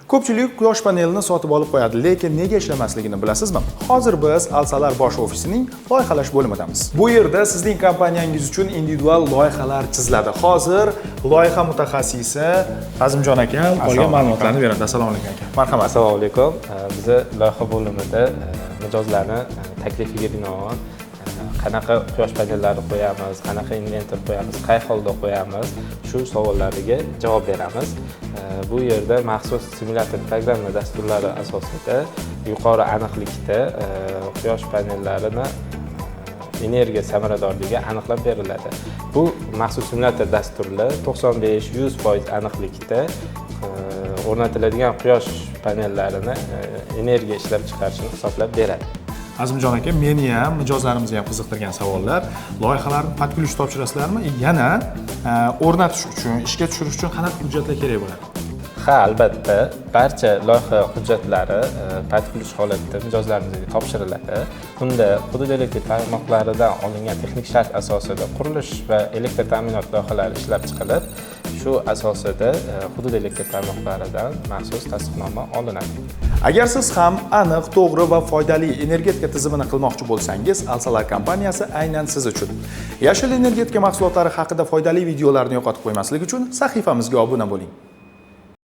Ko'pchilik quyosh panelini sotib olib qo'yadi, lekin nega ishlamasligini bilasizmi? Hozir biz Alsalar bosh ofisining loyihalash bo'limidamiz. Bu yerda sizning kompaniyangiz uchun individual loyihalar chiziladi. Hozir loyiha mutaxassisi Azimjon aka qolgan ma'lumotlarni beradi. Assalomu alaykum, aka. Marhamat. Assalomu alaykum. Biza loyiha bo'limida mijozlarni taklifiga binoan qanaqa quyosh panellari qo'yamiz, qanaqa inventor qo'yamiz, qay holda qo'yamiz, shu savollariga javob beramiz. Bu yerda maxsus simulyator programma dasturlari asosida yuqori aniqlikda quyosh panellarini energiya samaradorligi aniqlab beriladi. Bu maxsus simulyator dasturlar 95-100% aniqlikda o'rnatiladigan quyosh panellarini energiya ishlab chiqarishini hisoblab beradi. Azimjon aka, meni ham, mijozlarimizni ham qiziqtirgan savollar: loyihalarni под ключ topshirasizlarmi? Yana o'rnatish uchun, ishga tushirish uchun qanaqa hujjatlar kerak bo'ladi? Ha, albatta, barcha loyiha hujjatlari под ключ holatda mijozlarimizga topshiriladi. Unda hudud elektr tarmoqlaridan olingan texnik shart asosida qurilish va elektr ta'minot loyihalari ishlab chiqilib, shu asosida hudud elektr tarmoqlaridan maxsus tasdiqnoma olinadi. Agar siz ham aniq, to'g'ri va foydali energetika tizimini qilmoqchi bo'lsangiz, Alsalar kompaniyasi aynan siz uchun. Yashil energetika mahsulotlari haqida foydali videolarni yo'qotib qo'ymaslik uchun sahifamizga obuna bo'ling.